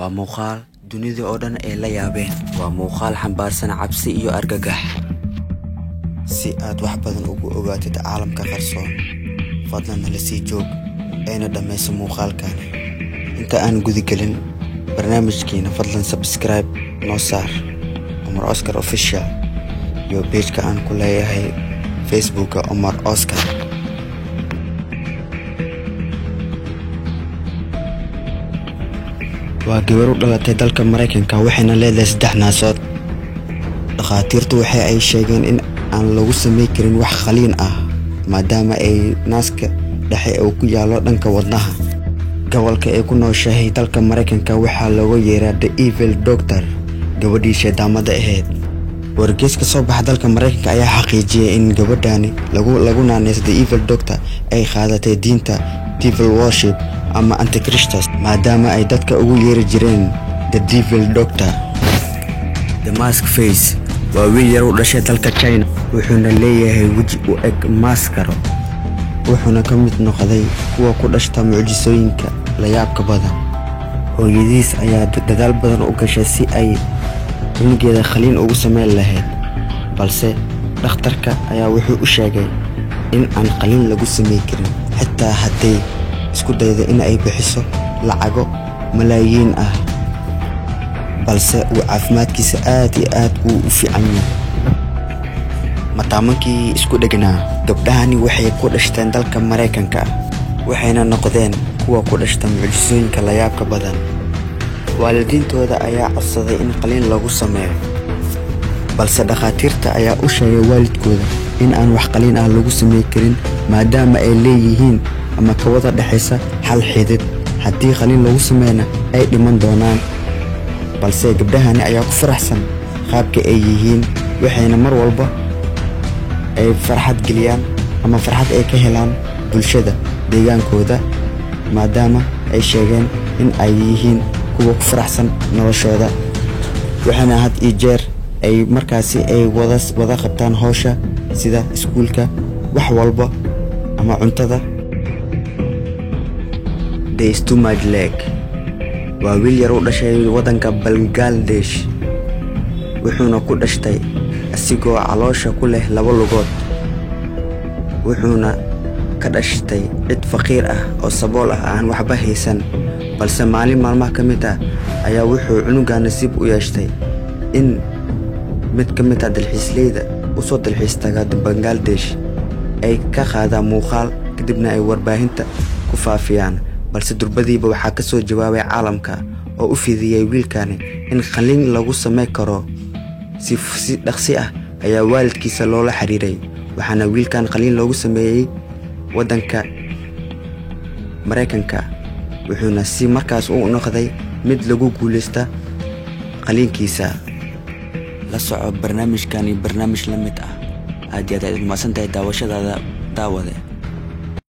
Waa muuqaal dunida oo dhan ay la yaabeen. Waa muuqaal xambaarsan cabsi iyo argagax. Si aad wax badan ugu ogaatid caalamka qarsoon, fadlan nala sii joog eena dhammayso muuqaalkani. Inta aan gudagelin barnaamijkeena, fadlan subscribe noo saar Omar Oscar Official iyo page-ka aan ku leeyahay Facebooka Omar Oscar. Waa gabar u dhalatay dalka Mareykanka, waxayna leedahay 3 naasood. Dhakhaatiirtu waxa ay sheegeen in aan lagu samayn karin wax qaliin ah maadaama ay naaska dhexe uu ku yaallo dhanka wadnaha. Gobolka ay ku nooshahay dalka Mareykanka waxaa looga yeeraa The Evil Doctor, gabadhii shaydaamada ahayd. Wargeys ka soo baxa dalka Mareykanka ayaa xaqiijiyay in gabadhani lagu naanayso The Evil Doctor ay qaadatay diinta Devil Worship ama Antichristus, maadaama ay dadka ugu yeeri jireen The Devil Doctor. The Mask Face waa wiil yar u dhashay dalka China, wuxuuna leeyahay weji u eg maaskaro, wuxuuna ka mid noqday kuwa ku dhashta mucjisooyinka la yaabka badan. Hooyadiis ayaa dadaal badan u gashay si ay cunugeeda qaliin ugu sameyn lahayd, balse dhakhtarka ayaa wuxuu u sheegay in aan qaliin lagu sameyn karin, xitaa hadday isku daydo in ay bixiso lacago malaayiin ah, balse uu caafimaadkiisa aad iyo aad uu u fiican yahay. Mataamankii isku dhegnaa, gabdhahani waxay ku dhashteen dalka Mareykanka, waxayna noqdeen kuwa ku dhashta mucjisooyinka la yaabka badan. Waalidiintooda ayaa codsaday in qaliin lagu sameeyo, balse dhakhaatiirta ayaa u sheegay waalidkooda in aan wax qaliin ah lagu sameyn karin, maadaama ay leeyihiin ama ka wada dhexaysa hal xidid, haddii qaliin lagu sameeyna ay dhiman doonaan. Balse gabdhahani ayaa ku faraxsan qaabka ay yihiin, waxayna mar walba ay farxad geliyaan ama farxad ay ka helaan bulshada deegaankooda, maadaama ay sheegeen in ay yihiin kuwa ku faraxsan noloshooda. Waxaana had iyo jeer ay markaasi ay wada qabtaan hawsha sida iskuulka, wax walba ama cuntada. There is too much leg. Waa wiil yar u dhashay waddanka Bangladesh, wuxuuna ku dhashtay asigoo caloosha ku leh 2 lugood, wuxuuna ka dhashtay cid faqiir ah oo sabool ah aan waxba haysan. Balse maalin maalmaha ka mid ah ayaa wuxuu cunuga nasiib u yeeshtay in mid ka mid ah dalxiisleyda u soo dalxiis taga Bangladesh ay ka qaadaan muuqaal, kadibna ay warbaahinta ku faafiyaan. Balse durbadiiba waxaa ka soo jawaabay caalamka oo u fidiyay wiilkani in qaliin lagu sameyn karo. Si dhaqsi ah ayaa waalidkiisa loola xiriiray, waxaana wiilkan qaliin loogu sameeyay waddanka Mareykanka, wuxuuna si markaas u noqday mid lagu guuleysta qaliinkiisa. La soco barnaamijkan iyo barnaamij la mid ah. Aad iyo aad ayaad u mahadsantahay daawashadaada daawade.